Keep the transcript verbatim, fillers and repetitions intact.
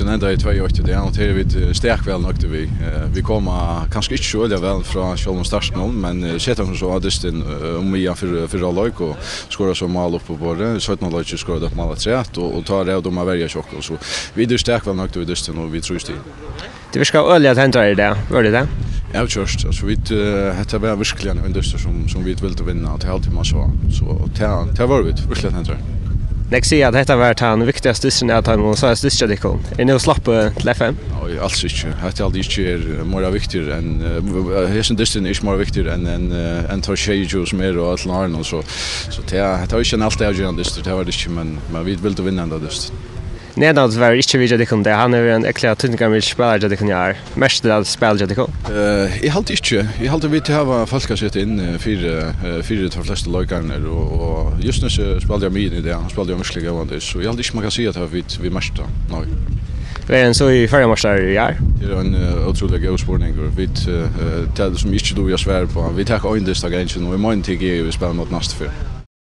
Hon endaði tvey eitt í dag, og tað eru vit, eh, stak væl nøgdir við. Eh, vit koma kanska ikki so øgiliga væl frá sjálvum startinum, men, eh, seta okkum so á dystin, eh, um miðjan fyrr-, fyrra hálvleik og skora so mál upp á borðið. Seinna hálvleiki skora eitt mál afturat, og, og tá ræðudu um at verja hjá okkum. So vit eru stak væl nøgdir við dystin, og vit trívast í. Tit virka øgiliga tendraðir í dag, vóru tit tað? Avgjørt, altso vit, eh, hetta var veruliga ein dystur sum, sum vit vildu vinna, og tað haldi eg man sá. So tað, tað vóru vit, veruliga tendraðir. Nógv siga at hetta var tann viktigasti dysturin av teimum, og so er dysturin hjá tykkum. Er nú sloppið til F M? Nei, als ikki. Hetta haldi eg ikki er, eh, meira viktigur enn, eh, hesin dysturin er ikki meira viktigur enn, enn, eh, enn teir sjeyogtjúgu sum eru á øllum árinum, so, so tað, hetta var ikki ein alt avgerandi dystur, tað var tað ikki, men, men vit vildu vinna henda dyst. Nenad var ikki við hjá tykkum, tað hann hevur ein ógvuliga týdningarmikil spælara hjá tykkum í ár. Merkti tað spælið hjá tykkum? Eh, eg haldi ikki. Eg haldi, vit hava fólk at seta inn, eh, fyri, eh, fyri teir flestu leikararnar, og, og Justnes, eh, spældi á miðjuni í dag, hann spældi ein veruliga góðan dyst, so eg haldi ikki, man kann siga, at vit, vit merktu tað. Nei. Verður hann so í føroyameistari í ár? Tað er ein, eh, ótrúliga góður spurningur. Vit, eh, eh, tað sum eg ikki dugi at svara uppá. Vit taka ein dyst av ganginum, og eg meini, tað gera vit, spæla móti næstu ferð.